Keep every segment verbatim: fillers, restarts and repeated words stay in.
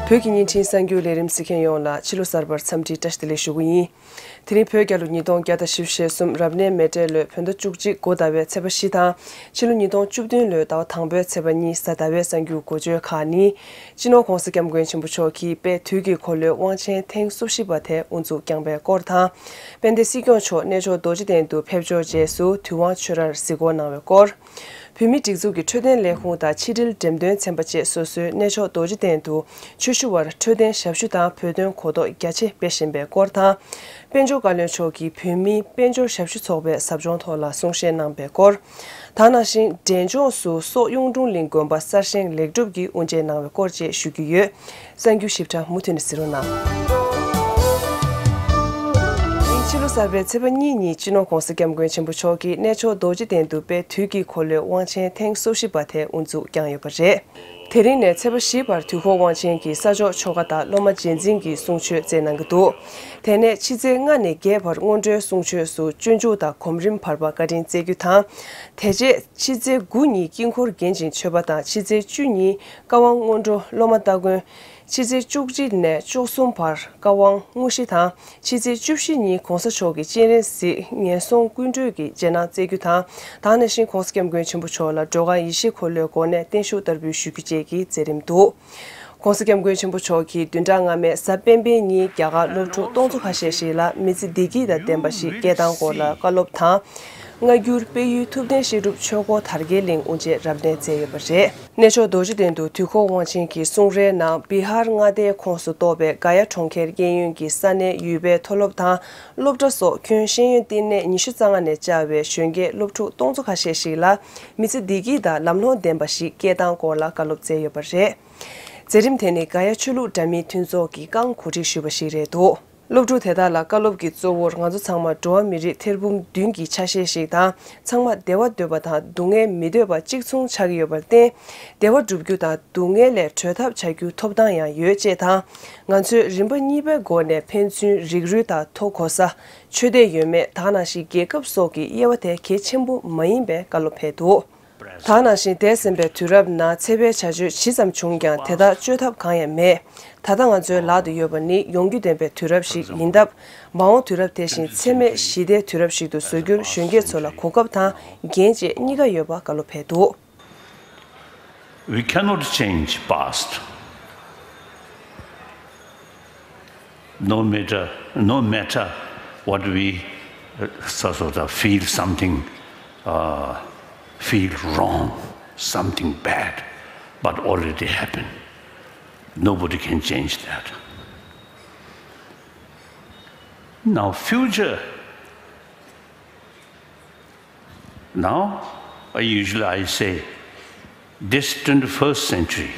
བོད་ཀྱི་བརྙན་འཕྲིན་གསར་འགྱུར་ལས་རིམ་གཟིགས་མཁན་ཡོངས་ལ་ཕྱི་ལོ་གསར་པར་འཚམས་འདྲི་བཀྲ་ཤིས་བདེ་ལེགས་ཞུ་གི་ཡིན། དེ་རིང་བོད་རྒྱལ་ལོ་ཉིས་སྟོང་བརྒྱ་དང་བཞི་བཅུ་ཞེ་གསུམ་རབ་གནས་མེ་སྤྲེལ་ལོའི་བོད་ཟླ་བཅུ་གཅིག་འགོ་ཟླ་བའི་ཚེས་པ་བཞི་དང་ཕྱི་ལོ་ཉིས་སྟོང་བཅུ་བདུན་ལོའི་ཟླ་བ་དང་པོའི་ཚེས་པ་གཉིས་གཟའ་ཟླ་བའི་གསར་འགྱུར་འགོ་བརྗོད་ཁག་ནི། སྤྱི་ནོར་༧གོང་ས་༧སྐྱབས་མགོན་ཆེན་པོ་མཆོག་གིས་དཔལ་དུས་ཀྱི་འཁོར་ལོའི་དབང་ཆེན་ཐེངས་སོ་བཞི་པ་དེ་དབུ་འཛུགས་བསྐྱངས་པའི་སྐོར་དང་། དཔལ་ལྡན་སྲིད་སྐྱོང་མཆོག་གནས་མཆོག་རྡོ་རྗེ་གདན་དུ་ཕེབས་འབྱོར་རྗེས་སུ་དུས་དབང་ཆོས་རར་གཟིགས་སྐོར་གནང་བའི་སྐོར། བོད་མིའི་སྒྲིག་འཛུགས་ཀྱི་འཕྲོད་བསྟེན་ལས་ཁུངས་དང་ཕྱི་དྲིལ་འགྲེམས་སྟོན་ཚན་པ་བཅས་སོ་སོའི་གནས་མཆོག་རྡོ་རྗེ་གདན་དུ་ཆོས་ཞུ་བར་འཕྲོད་བསྟེན་ཞབས་ཞུ་དང་བོད་དོན་གོ་རྟོགས་རྒྱ་ཆེ་སྤེལ་བཞིན་པའི་སྐོར་དང་། དཔལ་འབྱོར་བཀའ་བློན་མཆོག་གིས་བོད་མིའི་དཔལ་འབྱོར་ཞབས་ཞུ་ཚོགས་པའི་ཟབ་སྦྱོང་ཐོག་ལ་གསུང་བཤད་གནང་པའི་སྐོར། ད་ནང་བཞིན་འབྲས་ལྗོངས་སུ་སོག་གཡུང་དྲུང་གླིང་དགོན་པ་གསར་བཞེངས་ལེགས་གྲུབ་ཀྱིས་དབུ་འབྱེད་གནང་བའི་སྐོར་བཅས་ཞུ་རྒྱུ་ཡོད། གསར་འགྱུར་ཞིབ་ཕྲ་མུ་མཐུད་ནས་གཟིགས་རོགས་གནང་། དབྱིན་ཕྱི་ལོ་གསར་པའི་ཚེས་པ་གཉིས་ཉིན་སྤྱི་ནོར་༧གོང་ས་༧སྐྱབས་མགོན་ཆེན་པོ་མཆོག་གིས་གནས་མཆོག་རྡོ་རྗེ་གདན་དུ་དཔལ་དུས་ཀྱི་འཁོར་ལོའི་དབང་ཆེན་ཐེངས་སོ་བཞི་པ་དེ་དབུ་འཛུགས་བསྐྱངས་ཡོད་པ་རེད། དེ་རིང་ནས་ཚེས་པ་བཞི་བར་དུས་འཁོར་དབང་ཆེན་གྱི་ས་ཕྱོགས་ཆོ་ག་དང་སློབ་མ་རྗེས་འཛིན་གྱི་གསུང་ཆོས་སྩལ་གནང་གི་འདུག་དེ་ནས་ཕྱི་ཚེས་ལྔ་ནས་བརྒྱད་བར་སྔོན་འགྲོའི་གསུང་ཆོས་སུ་སྤྱོད་འཇུག་དང་གོམ་རིམ་བར་པ་བཀའ་དྲིན་སྩལ་རྒྱུ་དང་། དེ་རྗེས་ཕྱི་ཚེས་དགུ་ཉིན་དཀྱིལ་འཁོར་རྒྱན་ཅིང་མཆོད་པ་དང་ཕྱི་ཚེས་བཅུ་ཉིན་བཀའ་དབང་སྔོན་འགྲོ་སློབ་མ་སྟ་གོན། ཕྱི་ཚེས་བཅུ་གཅིག་ནས་བཅུ་གསུམ་བར་བཀའ་དབང་དངོས་གཞི་དང་ཕྱི་ཚེས་བཅུ་བཞི་ཉིན་༧གོང་ས་མཆོག་གི་སྤྱན་རས་གཟིགས་ངན་སོང་ཀུན་གྲོལ་གྱི་རྗེས་གནང་སྩལ་རྒྱུ་དང་། ད་ག་ནང་བཞིན་༧གོང་ས་༧སྐྱབས་མགོན་ཆེན་པོ་མཆོག་ལ་འགྲོ་ཁང་ཡེ་ཤེས་འཁོར་ལོའི་སྒོ་ནས་བརྟན་བཞུགས་བསྟར་འབུལ་ཞུ་རྒྱུ་བཅས་ཀྱི་མཛད་རིམ་འདུག ༧གོང་ས་༧སྐྱབས་མགོན་ཆེན་པོ་མཆོག་གིས་བདུན་ཕྲག་སྔ་མའི་གཟའ་སྤེན་པའི་ཉིན་རྒྱ་གར་སློབ་ཕྲུག་སྟོང་ཚོ་ཁ་ཤས་ཤིག་ལ་མི་ཚེ་བདེ་སྐྱིད་དང་ལྡན་པ་ཞིག་སྐྱེལ་སྟངས་སྐོར་ལ་བཀའ་སློབ་དང་། སྔ་འགྱུར་དཔལ་ཡུལ་ཐུབ་བསྟན་བཤད་སྒྲུབ་ཆོས་སྒོ་དར་རྒྱས་གླིང་དབུ་འབྱེད་རབ་གནས་མཛད་ཡོད་པ་རེད། གནས་མཆོག་རྡོ་རྗེ་གདན་དུ་དུས་འཁོར་དབང་ཆེན་གྱི་གསུང་རའི་ནང་བི་ཧར་མངའ་སྡེའི་ཁོངས་སུ་གཏོགས་པའི་ག་ཡ་གྲོང་ཁྱེར་གཡས་གཡོན་གྱི་ས་གནས་ཡུལ་པའི་མཐོ་སློབ་དང་སློབ་གྲྭ་སོགས་ཁྱོན་ཤེས་ཡོན་བསྟི་གནས་ཉི་ཤུ་རྩ་ལྔ་ནས་བཅར་བའི་གཞོན་སྐྱེས་སློབ་ཕྲུག་སྟོང་ཚོ་ཁ་ཤས་ཤིག་ལ་མི་ཚེ་བདེ་སྐྱིད་དང་ལམ་ལྷོང་ལྡན་པ་ཞིག་སྐྱེལ་སྟངས་སྐོར་ལ་བཀའ་སློབ་སྩལ་ཡོད་པ་རེད། མཛད་རིམ་དེ་ནི་ག་ཡ་ཆོས་ལུགས་འདྲ་མིན་མཐུན་ཚོགས་ཀྱིས་རྐང་གོ་སྒྲིག་ཞུས་པ་ཞིག་རེད་འདུག་སློབ་ཕྲུག་དེ་དག་ལ་བཀའ་སློབ་ཀྱི་གཙོ་བོར་ང་ཚོ་ཚང་མ་འགྲོ་བ་མི་རིགས་ཐེར་འབུམ་བདུན་གྱི་ཆ་ཤས་ཤིག་དང་། ཚང་མ་བདེ་བ་འདོད་པ་དང་སྡུག་བསྔལ་མི་འདོད་པ་གཅིག་མཚུངས་ཆགས་ཀྱི་ཡོད་པར་བརྟེན། བདེ་བ་སྒྲུབ་རྒྱུ་དང་སྡུག་བསྔལ་ལས་གྲོལ་ཐབས་བྱ་རྒྱུའི་ཐོབ་ཐང་ཡང་ཡོད་ཅེས་དང་། ང་ཚོས་རིམ་པ་གཉིས་པའི་སྒོ་ནས་ཕན་ཚུན་རིགས་རུས་དང་ཐོ་གོ་ས། ཆོས་དད་ཡོད་མེད་དག་ནང་བཞིན་རྒྱལ་ཁབ་སོགས་ཀྱི་དབྱེ་བ་དེ་གལ་ཆེན་པོ་མ་ཡིན་པའི་བཀའ་སློབ་ཕེབས་འདུག་དག་ནང་བཞིན་འདས་ཟིན་པའི་དུས་རབས་ནང་འཚེ་བའི་བྱ་སྤྱོད་ཇི་ཙམ་བྱུང་ཀྱང་དེ་དག་བཅོས་ཐབས་གང་ཡང་མེད། ད་ལྟ་ང་ཚོའི་ལག་ཏུ་ཡོད་པ་ནི་ཡོང་རྒྱུ་ལྡན་པའི་དུས་རབས་ཤིག་ཡིན་སྟབས། མ་འོངས་དུས་རབས་དེ་བཞིན་འཚེ་མེད་ཞི་བདེའི་དུས་རབས་ཤིག་ཏུ་བཟོ་རྒྱུར་གཞོན་སྐྱེས་ཚོ་ལ་གོ་སྐབས་དང་འགན་བཅས་གཉིས་ཀ་ཡོད་པ་བཀའ་སློབ་ཕེབས་འདུག We cannot change past. No matter, no matter what we uh, so- sort of feel something, uh, feel wrong, something bad, but already happened. Nobody can change that. Now, future. Now, I usually I say, this twenty-first century,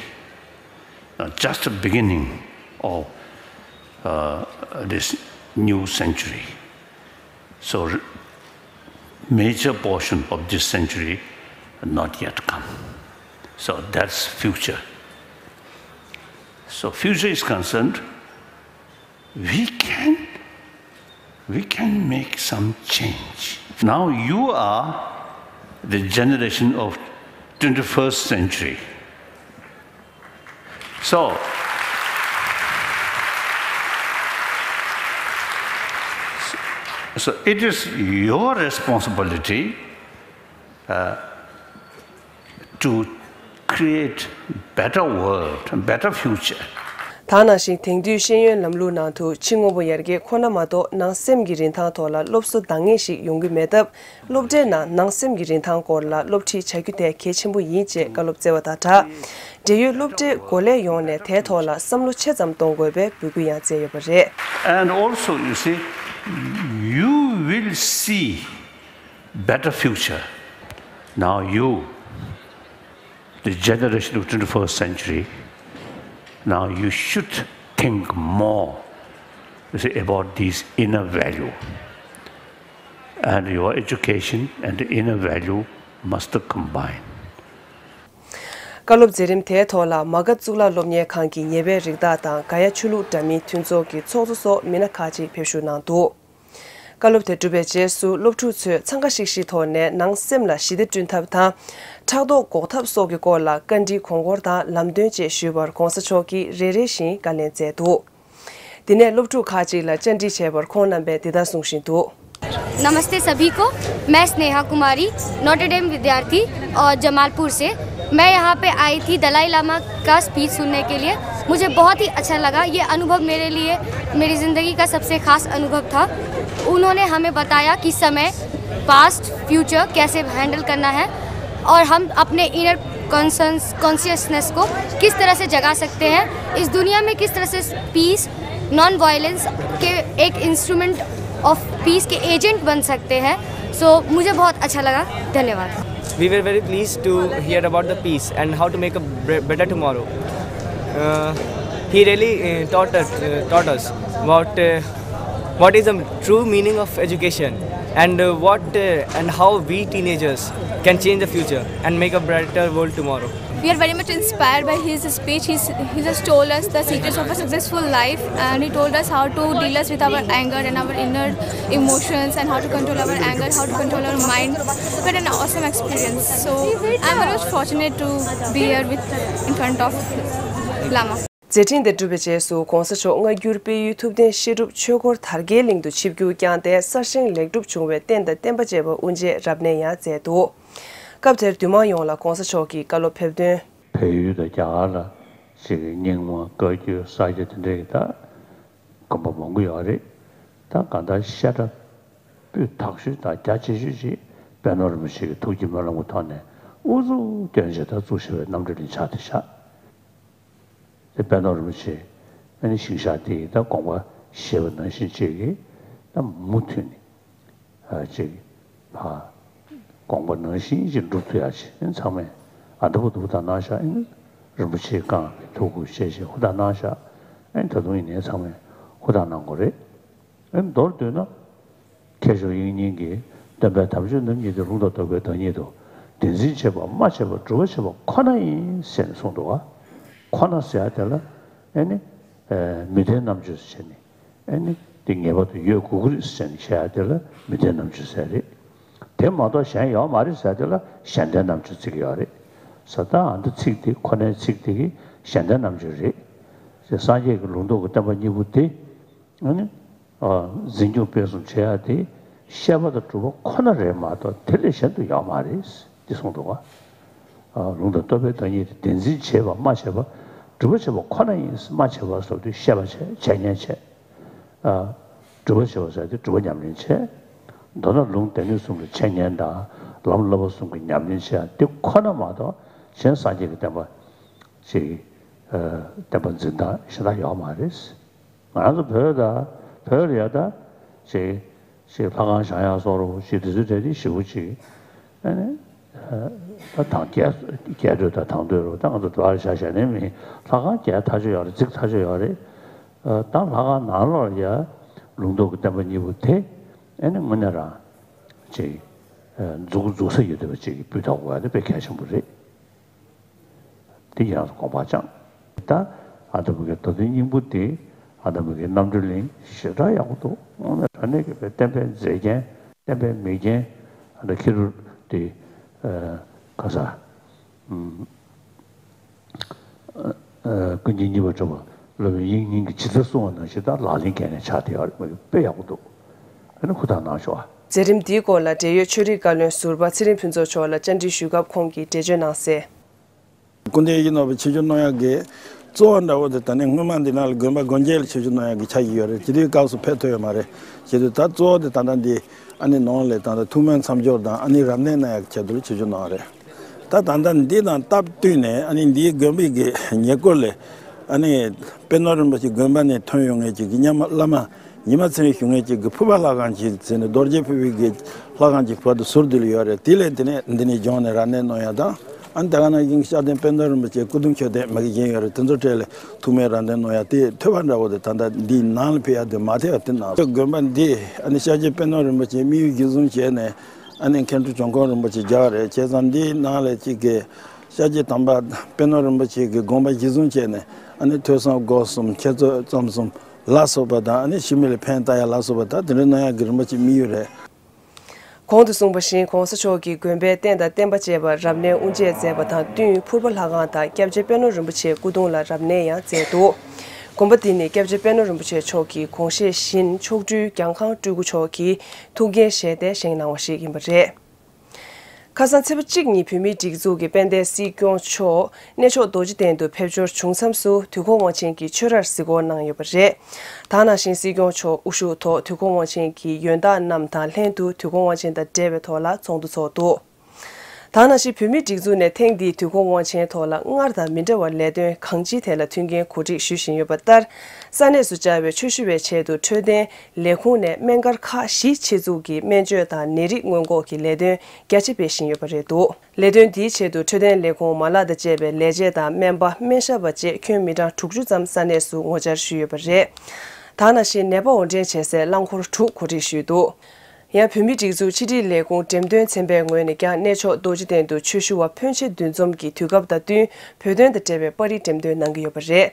uh, just the beginning of uh, this new century. So, r- major portion of this century not yet come. So that's future. So future is concerned, we can we can make some change. Now you are the generation of twenty-first century. So, so it is your responsibility uh, to create better world, better future. ད་ནང་བཞིན་དེང་དུས་ཤེས་ཡོན་ལམ་ལུགས་ནང་དུ་ཕྱི་དངོས་པོ་ཡར་རྒྱས་ཁོ་ན་མ་གཏོགས་ནང་སེམས་ཀྱི་རིན་ཐང་ཐོག་ལ་སློབ་གསོ་འདང་ངེས་ཤིག་ཡོང་གི་མེད་སྟབས། སློབ་གྲྭའི་ནང་ནང་སེམས་ཀྱི་རིན་ཐང་སྐོར་ལ་སློབ་ཁྲིད་བྱ་རྒྱུ་དེ་གལ་ཆེན་པོ་ཡིན་ཅེས་བཀའ་སློབ་སྩལ་བ་དང་སྦྲགས། འབྲེལ་ཡོད་སློབ་གྲྭའི་འགོ་ལས་ཡོངས་ནས་དེའི་ཐོག་ལ་བསམ་བློ་ཆེ་ཙམ་གཏོང་དགོས་པའི་འབོད་སྐུལ་ཡང་སྩལ་ཡོད་པ་རེད། And also, you see, you will see better future. Now you, the generation of twenty-first century, now you should think more, you see, about these inner value. And your education and the inner value must combine. བཀའ་སློབ་མཛད་རིམ་དེའི་ཐོག་ལ་མ་ག་གཙུག་ལག་སློབ་གཉེར་ཁང་གི་ཉེ་བའི་རིགས་བདག་དང་ག་ཡ་ཆོས་ལུགས་འདྲ་མིན་མཐུན་ཚོགས་ཀྱི་ཚོགས་གཙོ་སོགས་མི་སྣ་ཁག་ཅིག་ཕེབས་ཞུགས་གནང་འདུག་བཀའ་སློབ་དེ་གྲུབ་པའི་རྗེས་སུ་སློབ་ཕྲུག་ཚོས་འཚང་ཁ་ཤིག་ཤིག་ཐོག་ནས་ནང་སེམས་ལ་ཞི་བདེ་བསྐྲུན་ཐབས་དང་། ཕྲག་དོག་འགོག་ཐབས་སོགས་ཀྱི་སྐོར་ལ་བཀའ་འདྲིའི་གོང་བཀུར་དང་ལམ་སྟོན་བཅས་ཞུས་པར་གོང་ས་མཆོག་གིས་རེ་རེ་བཞིན་བཀའ་ལན་སྩལ་འདུག་དེ་ནས་སློབ་ཕྲུག་ཁག་ཅིག་ལ་བཅར་འདྲི་བྱས་པར་ཁོང་རྣམ་པས་འདི་ལྟར་གསུང་བཞིན་འདུག། नमस्ते सभी को। मैं स्नेहा कुमारी, नोटर डेम विद्यार्थी और जमालपुर से। मैं यहाँ पे आई थी दलाई लामा का स्पीच सुनने के लिए। मुझे बहुत ही अच्छा लगा। ये अनुभव मेरे लिए, मेरी ज़िंदगी का सबसे खास अनुभव था। उन्होंने हमें बताया कि समय, पास्ट, फ्यूचर कैसे हैंडल करना है और हम अपने इनर कॉन्शंस कॉन्शियसनेस को किस तरह से जगा सकते हैं, इस दुनिया में किस तरह से पीस, नॉन वायलेंस के एक इंस्ट्रूमेंट ऑफ पीस के एजेंट बन सकते हैं। सो मुझे बहुत अच्छा लगा। धन्यवाद। We were very pleased to hear about the peace and how to make a bre- better tomorrow. Uh, he really uh, taught us uh, taught us about uh, what is the true meaning of education and uh, what uh, and how we teenagers can change the future and make a brighter world tomorrow. We are very much inspired by his speech. He's, he just told us the secrets of a successful life, and he told us how to deal us with our anger and our inner emotions and how to control our anger, how to control our mind. But an awesome experience. So I'm very much fortunate to be here with in front of Lama. མཛད་འཕྲིན་དེ་གྲུབ་པའི་རྗེས་སུ་གོང་ས་མཆོག་སྔ་འགྱུར་སྤེལ་ཡུལ་ཐུབ་བསྟན་བཤད་སྒྲུབ་ཆོས་འཁོར་དར་རྒྱས་གླིང་དུ་ཆིབས་བསྒྱུར་བསྐྱངས་ཏེ་གསར་བཞེངས་ལེགས་གྲུབ་བྱུང་བའི་རྟེན་དང་བརྟེན་པ་བཅས་པ་དབུ་འབྱེད་རབ་གནས་ཡང་མཛད་འདུག་སྐབས་དེར་འདུས་མང་ཡོངས་ལ་གོང་ས་མཆོག་གིས་བཀའ་སློབ་ཕེབས་དོན། བལ་ཡུལ་དང་རྒྱ་གར་ལ་ཅིག་རྙིང་མ་བཀའ་བརྒྱུད་ས་སྐྱ་དེ་འདྲའི་ད་དགོན་པ་མང་པོ་ཡོད་རེད། ད་གང་ལྟར་བཤད་གྲྭ་སྤུས་དག་ཤོས་དང་རྒྱ་ཆེ་ཤོས་ཅིག་པད་ནོར་རིན་པོ་ཆེ་གི་ཐུགས་ཀྱི་སྨོན་ལམ་གྱི་ཐོག་ནས་ཨུ་ཚུགས་བསྐྱོན་བྱས་ད་བཙུགས་བཞག་པའི་རྣམ་འགྲེལ་གླིང་ཆགས་བསྡད་ཤག་དེ་པད་ནོར་རིན་པོ་ཆེ་ཨ་ནི་ཞིང་གཤེགས་དེ་ཡི་ད་དགོངས་པ་བཞེས་པ་ནང་བཞིན་བྱེད་ཀྱི་ད་མུ་མཐུད་ནས་ཨ་ཅིག་ཕ་དགོངས་པ་ནང་བཞིན་ཅིག་འགྲུབ་ཐུབ་ཡག་ཅིག་ཨ་ནི་ཚང་མས་ཨ་འདྲ་པོ་འདུག་ད་གནང་ཤག་ཨ་ནི་རིན་པོ་ཆེ་གང་གི་ཐུགས་ཁུར་བཞེས་བྱས་ཧུར་ཐག་གནང་ཤག་ཨ་ནི་ད་དུང་ཡིན་ནའི་ཚང་མས་ཧུར་ཐག་གནང་དགོས་རེད། ཨ་ནི་མདོར་བསྡུས་ན། མཁས་མཆོག་དབྱིག་གཉེན་གྱིས་སྟོན་པའི་དམ་ཆོས་རྣམ་གཉིས་ཏེ། ལུང་དང་རྟོགས་པའི་བདག་ཉིད་དོ། བདེན་འཛིན་བྱེད་པ་སྨྲ་བྱེད་པ་སྒྲུབ་པ་བྱེད་པ་ཁོ་ན་ཡིན་ཟེར་ནས་གསུངས་འདུག་ག་ཁོ་ན་ཟེར་ཡ་དེ་ལ་ཨེ་ནི་མི་ལྡན་རྣམ་དཔྱོད་ཟེར་ནས་ཨེ་ནི་དེ་ངེས་པར་དུ་ཡོད་དགོས་ཀྱི་རེད་ཟེར་ནས་བཤད་ཡ་དེ་ལ་མི་ལྡན་རྣམ་དཔྱོད་ཟེར་རེད། དེ་མ་གཏོགས་གཞན་ཡོད་མ་རེད་ཟེར་ཡ་དེ་ལ་གཞན་ལྡན་རྣམ་དཔྱོད་ཟེར་གྱི་ཡོད་རེད། ཟེར་ད་ཨ་འདི་ཚིག་དེ་ཁོ་ནའི་ཚིག་དེ་གི་གཞན་ལྡན་རྣམ་དཔྱོད་རེད། ཟེར་སངས་རྒྱས་ཀྱི་ལུང་རྟོགས་ཀྱི་བསྟན་པ་གཉིས་པོ་དེ། ཨ་ནི། ཨ། འཛིན་སྐྱོང་སྤེལ་གསུམ་བྱེད་ཡ་དེ་བཤད་པ་དང་སྒྲུབ་པ་ཁོ་ན་རེད་མ་གཏོགས་དེ་ལས་གཞན་དུ་ཡོད་མ་རེད། འདི་གསུངས་འདུག་ག་ཨ། ལུང་དང་རྟོགས་པའི་བདག་ཉིད་དེ་བདེན་འཛིན་བྱེད་པ་སྨྲ་བྱེད་པ་སྒྲུབ་པ་བྱེད་པ་ཁོ་ན་ཡིན། སྨྲ་བྱེད་པ་ཟེར་དུས་བཤད་པ་བྱེད་བྱེད་ཉན་བྱེད། ཨ། སྒྲུབ་པ་བྱེད་པ་ཟེར་དུས་སྒྲུབ་པ་ཉམས་ལེན་བྱེད། མདོར་ན་ལུང་སྡེ་སྣོད་གསུམ་གྱི་འཆད་ཉན་དང་ལམ་བསླབ་པ་གསུམ་གྱི་ཉམས་ལེན་བྱེད་ཡ་དེ་ཁོ་ན་མ་གཏོགས་གཞན་སངས་རྒྱས་ཀྱི་བསྟན་པ་ཅིག་ཨ། བསྟན་པ་འཛིན་སྟངས་གཞན་དག་ཡོད་མ་རེད། ང་ཚོ་བོད་ད་བོད་ལ་ཡ་ད་ཅིག་ཅིག་ལྷ་ཁང་བཞེངས་ཡག་སོགས་རུ་ཅིག་དེ་ཚོའི་གྲས་དེ་ཞེ་པོ་ཅིག་ཨ་ནི་ད་དང་རྒྱལ་རྒྱལ་སྟོད་དང་དང་སྟོད་རུ་ད་ང་ཚོ་དུ་བར་བཞག་བཞག་ནས་མི་ལྷ་ཁང་རྒྱག་ཐག་ཆོད་ཡོད་རེད། བརྩིགས་ཐག་ཆོད་ཡོད་རེད། ད་ལྷ་ཁང་ནང་ལོགས་ལ་ཡ་ལུང་རྟོགས་ཀྱི་བསྟན་པ་གཉིས་པོ་དེ་ཨ་ནི་དངོས་གནས་རང་ཅིག་འཛུགས་འཛུགས་ས་ཡོད་བསྡད་པ་ཅིག་སྤུས་དག་དགོས་ཡ་དེ་དཔེ་གལ་ཆེན་པོ་རེད། དེ་ཡང་དགོངས་པ་བཅངས། ད་ཨ་ད་མི་གི་མདོ་དོན་སྙིང་པོ་དེ་ཨ་ད་མི་གི་རྣམ་འགྲེལ་གླིང་ཞེ་དྲག་ཡག་པོ་འདུག་དངོས་གནས་དྲང་གནས་ཀྱི་བསྟན་པའི་མཛེས་རྒྱན། བསྟན་པའི་མེས་རྒྱན། ཨ་ད་ཁེ་རུ་དེ་ག་ས་ཀུན་མཁྱེན་གཉིས་པ་གྲུབ་པ་སློབ་དཔོན་དབྱིག་གཉེན་གྱིས་ཇི་ལྟར་གསུངས་པ་ནང་བཞིན་ད་ལག་ལེན་འགན་ནས་ཆགས་བསྡད་ཡོད་རེད། མི་གི་དཔེ་ཡག་པོ་འདུག་ཨ་ནི་ཧུར་ཐག་གནང་ཤོག་ཨ། མཛད་རིམ་འདིའི་སྐོར་ལ་འབྲེལ་ཡོད་ཆོས་རིག་བཀའ་བློན་ཟུར་པ་ཚེ་རིང་ཕུན་ཚོགས་མཆོག་ལ་བཅར་འདྲི་ཞུས་སྐབས་ཁོང་གིས་འགྲེལ་བརྗོད་གནང་གསལ། སྐུ་མདུན་ཡིན་ནོ་བའི་ཆེད་སྦྱོར་གནང་ཡག་གི་གཙོ་བོ་འདྲ་བོ་དེ་ད་ནི་སྔོན་མ་འདི་ནང་ལ་དགོན་པ་སྒོ་འབྱེད་ལ་ཆེད་སྦྱོར་གནང་ཡག་གི་ཆ་ཡི་ཡོད་རེད། བྱེད་དུས་སྐབས་སུ་ཕེབས་ཐུབ་ཡོད་མ་རེད། བྱེད་དུས་ད་གཙོ་བོ་དེ་ད་ལྟ་འདི་ཨ་ནི་ནང་ལས་ད་ལྟ་ཐུགས་སྨོན་མཚམས་སྦྱོར་དང་ཨ་ནི་རབ་གནས་གནང་ཡག་གི་ཆེད་དུ་ལ་ཆེད་སྦྱོར་གནང་བ་རེད། ད་ད་ལྟ་འདི་དང་སྟབས་བསྟུན་ནས་ཨ་ནི་འདིའི་དགོན་པའི་གི་ཉེ་འཁོར་ལས་ཨ་ནི་པད་ནོར་རིན་པོ་ཆེ་དགོན་པ་ནས་ཐོན་ཡོང་མཁན་གྱི་གི་ཉམས་བླ་མ། ཉི་མ་ཚེ་རིང་ཞུ་མཁན་གཅིག་གི་ཕུར་པ་ལྷ་ཁང་གཅིག་ཟེར་ནས་རྡོ་རྗེ་ཕུར་པའི་གི་ལྷ་ཁང་གཅིག་བར་དུ་ཟུར་དུ་ལ་ཡོད་རེད། དེ་ལས་དེ་ནས་འདི་ནས་སྦྱོང་ནས་རབ་གནས་གནང་ཡག་དང་། ཨ་ནི་དེ་ག་ནང་བཞིན་ཤར་སྟོན་དཔལ་མདོ་རིན་པོ་ཆེ་སྐུ་གདུང་མཆོད་རྟེན་མ་གི་གཞན་ཡོད་རེད། དེ་ཚོ་གྲས་ལ་ཐུགས་སྨོན་རབ་གནས་གནང་ཡག་དེ་ཐོས་པ་འདྲ་བོ་དེ་ད་ལྟ་འདིའི་ནང་ལ་ཕེབས་ཡག་དེ་མ་ཐེབས་པ་དེ་གནང་། དགོན་པ་འདི་ཨ་ནི་ཤར་རྗེ་དཔལ་མདོ་རིན་པོ་ཆེ་དམིགས་ཡུལ་གཞིར་བཟུང་བྱས་ནས་ཨ་ནི་མཁན་སྤྲུལ་བྱོན་ཁོངས་རིན་པོ་ཆེ་རྒྱག་རེད། བྱས་ཙང་འདིའི་ནང་ལ་གཅིག་གི་ཤར་རྗེ་དམ་པ་དཔལ་མདོ་རིན་པོ་ཆེ་གི་དགོངས་པ་གཞིར་བཟུང་བྱས་ནས་ཨ་ནི་ཐོས་བསམ་སྒོམ་གསུམ་འཆད་རྩོད་རྩོམ་གསུམ། ལ་སོགས་པ་དང་ཨ་ནི་ཕྱི་མི་ལ་ཕན་བཏགས་ཡ་ལ་སོགས་པ་དང་དེ་འདྲ་གནང་ཡ་གི་རིམ་པ་ཅིག་དམིགས་ཡུལ་རེད། གོང་དུ་གསུངས་པ་བཞིན་༸གོང་ས་མཆོག་གིས་དགོན་པའི་རྟེན་དང་བརྟེན་པ་བཅས་པར་རབ་གནས་དབུ་འབྱེད་མཛད་པ་དང་བསྟུན་ཕུར་པ་ལྷ་ཁང་དང་སྐྱབས་རྗེ་པད་ནོར་རིན་པོ་ཆེའི་སྐུ་གདུང་ལ་རབ་གནས་ཡང་མཛད་འདུག་དགོན་པ་འདི་ནི་སྐྱབས་རྗེ་པད་ནོར་རིན་པོ་ཆེ་མཆོག་གིས་དགོངས་བཞེད་བཞིན་མཆོག་སྤྲུལ་གྱང་ཁང་སྤྲུལ་སྐུ་མཆོག་གིས་ཐུགས་འགན་བཞེས་ཏེ་བཞེངས་གནང་བ་ཞིག་ཡིན་པ་རེད། ཁ་སང་ཚེས་པ་གཅིག་ཉིན་བོད་མིའི་སྒྲིག་འཛུགས་ཀྱི་དཔལ་ལྡན་སྲིད་སྐྱོང་མཆོག་གནས་མཆོག་རྡོ་རྗེ་གདན་དུ་ཕེབས་འབྱོར་བྱུང་མཚམས་སུ་དུས་འཁོར་དབང་ཆེན་གྱི་ཆོས་རར་གཟིགས་སྐོར་གནང་ཡོད་པ་རེད། ད་ནང་བཞིན་སྲིད་སྐྱོང་མཆོག་དབུ་བཞུགས་ཐོག་དུས་འཁོར་དབང་ཆེན་གྱི་ཡོན་བདག་རྣམས་དང་ལྷན་དུ་དུས་འཁོར་དབང་ཆེན་དང་འབྲེལ་བའི་ཐོག་ལ་ཚོགས་འདུ་ཚོགས་འདུག་ད་ནང་བཞིན་བོད་མིའི་སྒྲིག་འཛུགས་ནས་ཐེངས་འདིའི་དུས་འཁོར་དབང་ཆེན་ཐོག་ལ་སྔར་དང་མི་འདྲ་བར་ལས་དོན་གང་ཅིའི་ཐད་ལ་མཐུན་རྐྱེན་གོ་སྒྲིག་ཞུ་བཞིན་ཡོད་པ་ལྟར། ས་གནས་སུ་བཅར་བའི་ཆོས་ཞུ་བའི་ཆེད་དུ་འཕྲོད་བསྟེན་ལས་ཁུངས་ནས་སྨན་སྒར་ཁག་བཞི་ཆེད་འཛུགས་ཀྱི་སྨན་བཅོས་དང་ནད་རིགས་སྔོན་འགོག་གི་ལས་དོན་རྒྱ་ཆེ་སྤེལ་བཞིན་ཡོད་པ་རེད་འདུག་ལས་དོན་འདིའི་ཆེད་དུ་འཕྲོད་བསྟེན་ལས་ཁུངས་མ་ལག་དང་བཅས་པའི་ལས་བྱེད་དང་སྨན་པ་སྨན་ཞབས་པ་བཅས་ཁྱོན་མི་གྲངས་དྲུག་ཅུ་ཙམ་ས་གནས་སུ་ངོ་བཅར་ཞུས་ཡོད་པ་རེད། ད་ནང་བཞིན་ནད་པ་དབོར་འདྲེན་བྱེད་སའི་རླངས་འཁོར་དྲུག་གོ་སྒྲིག་ཞུས་འདུག་ཡང་བོད་མིའི་སྒྲིག་འཛུགས་ཕྱི་དྲིལ་ལས་ཁུངས་འགྲེམས་སྟོན་ཚན་པའི་ངོས་ནས་ཀྱང་གནས་མཆོག་རྡོ་རྗེ་གདན་དུ་ཆོས་ཞུ་བ་ཕོན་ཆེ་འདུ་འཛོམས་ཀྱི་དུས་སྐབས་དང་བསྟུན་བོད་དོན་དང་འབྲེལ་བའི་པར་རིས་འགྲེམས་སྟོན་གནང་གི་ཡོད་པ་རེད།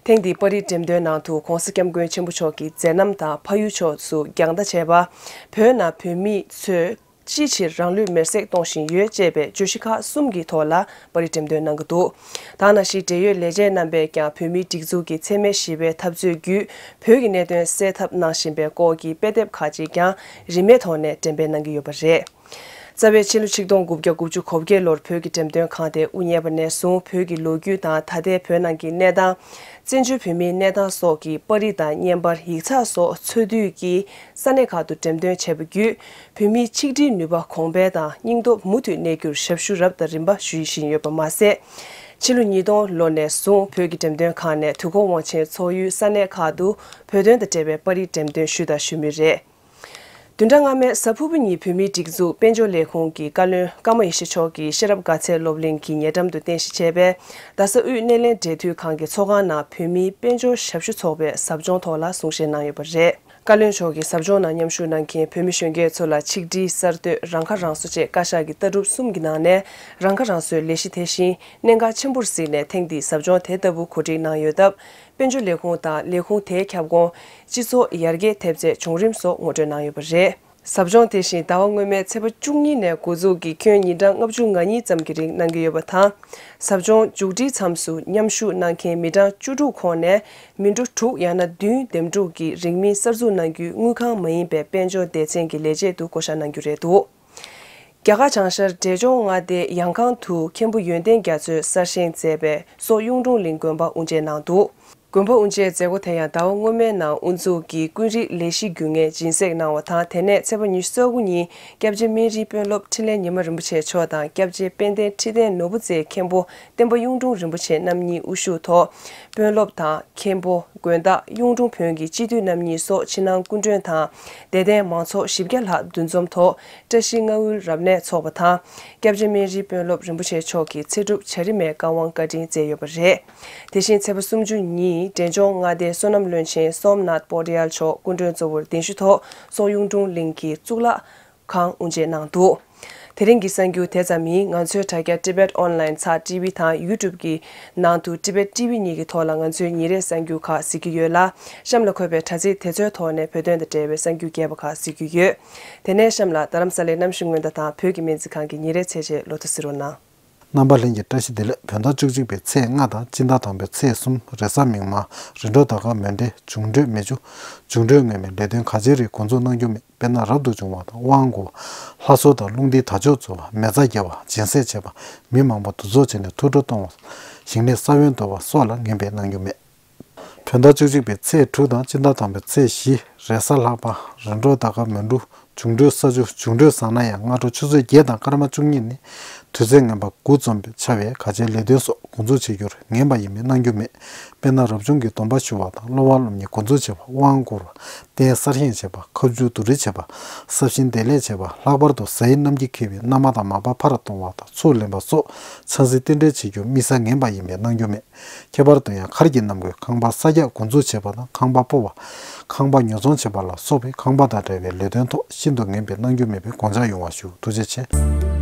ཐེངས་འདིའི་པར་རིས་འགྲེམས་སྟོན་ནང་དུ་༸གོང་ས་༸སྐྱབས་མགོན་ཆེན་པོ་མཆོག་གི་མཛད་རྣམ་དང་ཕ་ཡུལ་ཕྱོགས་སུ་རྒྱང་ལྟ་བྱས་པ། བོད་ནང་བོད་མི་ཚོས་ཅིའི་ཕྱིར་རང་ལུས་མེར་སྲེག་གཏོང་བཞིན་ཡོད་ཅེས་པའི་བརྗོད་གཞི་ཁག་གསུམ་གྱི་ཐོག་ལ་པར་རིས་འགྲེམས་སྟོན་གནང་གི་འདུག་ད་ནང་བཞིན་འབྲེལ་ཡོད་ལས་བྱེད་རྣམ་པས་ཀྱང་བོད་མིའི་སྒྲིག་འཛུགས་ཀྱི་འཚེ་མེད་ཞི་བའི་འཐབ་རྩོད་བརྒྱུད་བོད་ཀྱི་གནད་དོན་སེལ་ཐབས་གནང་བཞིན་པའི་སྐོར་གྱི་དཔེ་དེབ་ཁག་ཅིག་ཀྱང་རིན་མེད་ཐོག་ནས་འགྲེམས་སྤེལ་གནང་གི་ཡོད་པ་རེད། རྩ་བའི་ཕྱི་ལོ་ཆིག་སྟོང་དགུ་བརྒྱ་དགུ་བཅུ་གོ་བརྒྱད་ལོར་བོད་ཀྱི་འགྲེམས་སྟོན་ཁང་དེ་དབུ་བརྙེས་པ་ནས་བཟུང་བོད་ཀྱི་ལོ་རྒྱུས་དང་ད་ལྟའི་བོད་ནང་གི་གནས་སྟངས། བཙན་བྱོལ་བོད་མིའི་གནས་སྟངས་སོགས་ཀྱི་པར་རིས་དང་བརྙན་པར་ཡིག་ཚགས་སོགས་འཚོལ་སྡུད་ཀྱིས་ས་གནས་ཁག་ཏུ་འགྲེམས་སྟོན་བྱས་པ་བརྒྱུད། བོད་མིའི་ཆིག་སྒྲིལ་ནུས་པ་གོང་འཕེལ་དང་སྙིང་སྟོབས་མུ་མཐུད་གནས་རྒྱུར་ཞབས་ཞུ་རབ་དང་རིམ་པ་ཞུ་བཞིན་ཡོད་པ་མ་ཟད། ཕྱི་ལོ་ཉིས་སྟོང་ལོ་ནས་བཟུང་བོད་ཀྱི་འགྲེམས་སྟོན་ཁང་ནས་དུས་འཁོར་དབང་ཆེན་ཚོགས་ཡུལ་ས་གནས་ཁག་ཏུ་བོད་དོན་དང་འབྲེལ་བའི་པར་རིས་འགྲེམས་སྟོན་ཞུས་དང་ཞུ་མུས་རེད། བདུན་ཕྲག་སྔ་མའི་གཟའ་ཕུར་བུ་ཉིན་བོད་མིའི་སྒྲིག་འཛུགས་དཔལ་འབྱོར་ལས་ཁུངས་ཀྱི་བཀའ་བློན་ཀརྨ་ཡེ་ཤེས་མཆོག་གིས་ཤེས་རབ་དགའ་ཚལ་སློབ་གླིང་གི་ཉེ་འགྲམ་དུ་རྟེན་གཞི་བྱས་པའི་རྡ་ས་དབུས་སྣེ་ལེན་འབྲེལ་མཐུད་ཁང་གི་ཚོགས་ཁང་ནང་བོད་མིའི་དཔལ་འབྱོར་ཞབས་ཞུ་ཚོགས་པའི་ཟབ་སྦྱོང་ཐོག་ལ་གསུང་བཤད་གནང་ཡོད་པ་རེད། བཀའ་བློན་མཆོག་གིས་ཟབ་སྦྱོང་ནང་མཉམ་ཞུགས་གནང་མཁན་བོད་མི་གཞོན་སྐྱེས་ཚོ་ལ་ཆིག་སྒྲིལ་གསར་གཏོད་རང་ཁ་རང་གསོ་བཅས་བཀའ་ཤག་གི་ལྟ་གྲུབ་གསུམ་གྱི་ནང་ནས་རང་ཁ་རང་གསོའི་ལས་གཞི་དེ་བཞིན་གནད་འགག་ཆེན་པོར་གཟིགས་ནས་ཐེངས་འདིའི་ཟབ་སྦྱོང་དེ་ལྟ་བུ་གོ་སྒྲིག་གནང་ཡོད་སྟབས། དཔལ་འབྱོར་ལས་ཁུངས་དང་ལས་ཁུངས་དེའི་ཁྱབ་ཁོངས་སྤྱི་ཚོགས་ཡར་རྒྱས་ཐེབས་རྩའི་བྱུང་རིམ་སོགས་ངོ་སྤྲོད་གནང་ཡོད་པ་རེད། ཟབ་སྦྱོང་དེ་བཞིན་ཟླ་བ་སྔོན་མའི་ཚེས་པ་བཅུ་གཉིས་ནས་འགོ་འཛུགས་ཀྱིས་ཁྱོན་ཉིན་གྲངས་ལྔ་བཅུ་ང་གཉིས་ཙམ་གྱི་རིང་གནང་གི་ཡོད་པ་དང་། ཟབ་སྦྱོང་མཇུག་སྒྲིལ་མཚམས་སུ་མཉམ་ཞུགས་གནང་མཁན་མི་གྲངས་བཅུ་དྲུག་ཁོངས་ནས་མི་འགྲོ་དྲུག་ཡང་ན་བདུན་འདེམས་སྒྲུག་གིས་རིང་མིན་གསར་འཛུགས་གནང་རྒྱུའི་དངུལ་ཁང་མ་ཡིན་པའི་དཔལ་འབྱོར་སྡེ་ཚན་གྱི་ལས་བྱེད་དུ་བསྐོ་བཞག་གནང་རྒྱུ་རེད་འདུག་རྒྱ་གར་བྱང་ཤར་འབྲས་ལྗོངས་མངའ་སྡེའི་ཡང་ཁང་དུ་མཁན་པོ་ཡོན་ཏན་རྒྱ་མཚོས་གསར་བཞེངས་མཛད་པའི་སོག་གཡུང་དྲུང་གླིང་དགོན་པ་དབུ་འབྱེད་གནང་འདུག་དགོན་པ་དབུ་འབྱེད་མཛད་སྒོ་དེ་ཡང་ཟླ་བ་སྔོན་མའི་ནང་དབུ་འཛུགས་ཀྱིས་ཀུན་རིག་ལས་གཞི་རྒྱུན་ལྔའི་སྦྱིན་སྲེག་གནང་བ་དང་། དེ་ནས་ཚེས་པ་ཉི་ཤུ་རྩ་དགུ་ཉིན་སྐྱབས་རྗེ་སྨན་རིའི་དཔོན་སློབ་འཕྲིན་ལས་ཉི་མ་རིན་པོ་ཆེ་མཆོག་དང་སྐྱབས་རྗེ་དཔལ་ལྡན་ཁྲི་བརྟན་ནོར་བུ་རྩེའི་མཁན་པོ་བསྟན་པ་གཡུང་དྲུང་རིན་པོ་ཆེ་རྣམ་གཉིས་དབུ་བཞུགས་ཐོག་དཔོན་སློབ་དང་མཁན་པོ། དགོན་བདག་གཡུང་དྲུང་བོན་གྱི་སྤྱི་འཐུས་རྣམ་གཉིས་སོགས་ཕྱི་ནང་སྐུ་མགྲོན་དང་དད་ལྡན་མང་ཚོགས་བཞི་བརྒྱ་ལྷག་འདུ་འཛོམས་ཐོག་བཀྲ་ཤིས་མངའ་དབུལ་རབ་གནས་འཚོགས་པ་དང་། སྐྱབས་རྗེ་སྨན་རིའི་དཔོན་སློབ་རིན་པོ་ཆེ་མཆོག་གིས་ཚེ་སྒྲུབ་བྱ་རིམ་མའི་བཀའ་དབང་བཀའ་དྲིན་སྩལ་ཡོད་པ་རེད། དེ་བཞིན་ཚེས་པ་སུམ་ཅུ་ཉིན་འབྲས་ལྗོངས་མངའ་སྡེའི་སོ་ནམ་བློན་ཆེན་སོམ་ནཱཐ་པོ་ཌི་ཡལ་མཆོག་སྐུ་མགྲོན་གཙོ་བོར་གདན་ཞུ་ཐོག་སོག་གཡུང་དྲུང་གླིང་གི་གཙུག་ལག་ཁང་དབུ་འབྱེད་གནང་འདུག་དེ་རིང་གི་གསར་འགྱུར་དེ་ཙམ་ཡིན། ང་ཚོའི་དྲ་རྒྱ་Tibet Online ཚགས་ཊི་ཝི་དང་YouTube གི་ནང་དུ་Tibet T V གཉིས་ཀྱི་ཐོག་ལ་ང་ཚོའི་ཉིན་རེའི་གསར་འགྱུར་ཁག་གཟིགས་ཀྱི་ཡོད་ལ། གཤམ་ལ་འཁོད་པའི་དྲ་ཚིགས་དེ་ཚོའི་ཐོག་ནས་བོད་དོན་དང་འབྲེལ་བའི་གསར་འགྱུར་རྒྱས་པ་ཁག་གཟིགས་རྒྱུ་ཡོད། དེ་ནས་གཤམ་ལ་རྡ་རམ་ས་ལའི་གནམ་གཤིས་སྔོན་བརྡ་དང་བོད་ཀྱི་སྨན་རྩིས་ཁང་གི་ཉིན་རེའི་ཚེས་ཆེན་ལོ་ཐོ་གཟིགས་རོགས་གནང་། རྣམ་པ་ལྷན་རྒྱས་བཀྲ་ཤིས་བདེ་ལེགས། བོད་ཟླ་བཅུ་གཅིག་པའི་ཚེས་ལྔ་དང་སྤྱི་ཟླ་དང་པོའི་ཚེས་གསུམ། རེས་གཟའ་མིག་དམར། རིམ་གྲོ་ཟླ་སྐར་མུན་འགྲིབ། འབྱུང་འཕྲོད་མེ་ཆུ། འབྱུང་འཕྲོད་ངན་པའི་ལས་དོན་ག་ཅི་རིགས་འགོ་འཛུགས་གནང་རྒྱུ་མེད། དཔེར་ན་རབ་ཏུ་བྱུང་བ་དང་དབང་བསྐུར་བ། ལྷ་གསོལ་དང་རླུང་རྟའི་དར་ལྕོག་འཚོལ་བ། མེ་བཙའ་རྒྱག་པ། སྦྱིན་སྲེག་བྱེད་པ། མི་མང་པོ་འདུ་ཚོགས་བྱས་ནས་ཐུགས་སྤྲོ་གཏོང་བ། ཞིང་ལས་ས་བོན་གཏོར་བ་སོགས་ལ་ངན་པའི་གནང་རྒྱུ་མེད། བོད་ཟླ་བཅུ་གཅིག་པའི་ཚེས་དྲུག་དང་སྤྱི་ཟླ་དང་པོའི་ཚེས་བཞི། རེས་གཟའ་ལྷག་པ། རིམ་གྲོ་ཟླ་སྐར་མུན་འབྲུ། འབྱུང་འཕྲོད་ས་ཆུ། འབྱུང་འཕྲོད་བཟང་ན་ཡང་སྔ་དྲོ་ཆུ་ཚོད་བརྒྱད་དང་སྐར་མ་བཅུ་གཉིས་ནས་དུས་ཚོད་ངན་པ་དགུ་འཛོམས་པའི་ཆར་བའི་ག་ཆེའི་ལས་དོན་སོགས་འགོ་འཛུགས་བྱེད་རྒྱུར་ངན་པ་ཡིན་མིན་གནང་རྒྱུ་མེད། དཔེར་ན་རབ་བྱུང་གི་སྡོམ་པ་ཞུ་བ་དང་སློབ་པ་སློབ་གཉེར་འགོ་འཛུགས་བྱེད་པ། དབང་བསྐུར་བ། རྟེན་གསར་བཞེངས་བྱེད་པ། ཁ་མཆུ་བསྡུ་རིས་བྱེད་པ། གསར་བཞེངས་བདེ་ལེགས་བྱེད་པ། ལྷག་པར་དུ་གཟའ་ཡི་གནམ་གྱིས་འཁེལ་བའི་གནམ་ཐང་མར་པ་ཕར་གཏོང་བ་དང་ཚུར་ལེན་པ་སོགས་ཆང་སའི་རྟེན་འབྲེལ་བྱེད་རྒྱུ་དམིགས་བསལ་ངན་པ་ཡིན་པའི་གནང་རྒྱུ་མེད། ཁྱད་པར་དུ་ཡང་མཁར་གྱི་གནམ་སྒོའི་ཁང་པ་གསར་རྒྱག་འགོ་འཛུགས་བྱེད་པ་དང་ཁང་པ་སྤོ་བ། ཁང་པ་ཉོ་ཚོང་བྱེད་པ་ལ་སོགས་པའི་ཁང་པ་དང་འབྲེལ་བའི་ལས་དོན་ཐོག་ཤིན་ཏུ་ངན་པའི་གནང་རྒྱུ་མེད་པའི་དགོངས་འཇགས་ཡོང་བ་ཞུ། ཐུགས་རྗེ་ཆེ།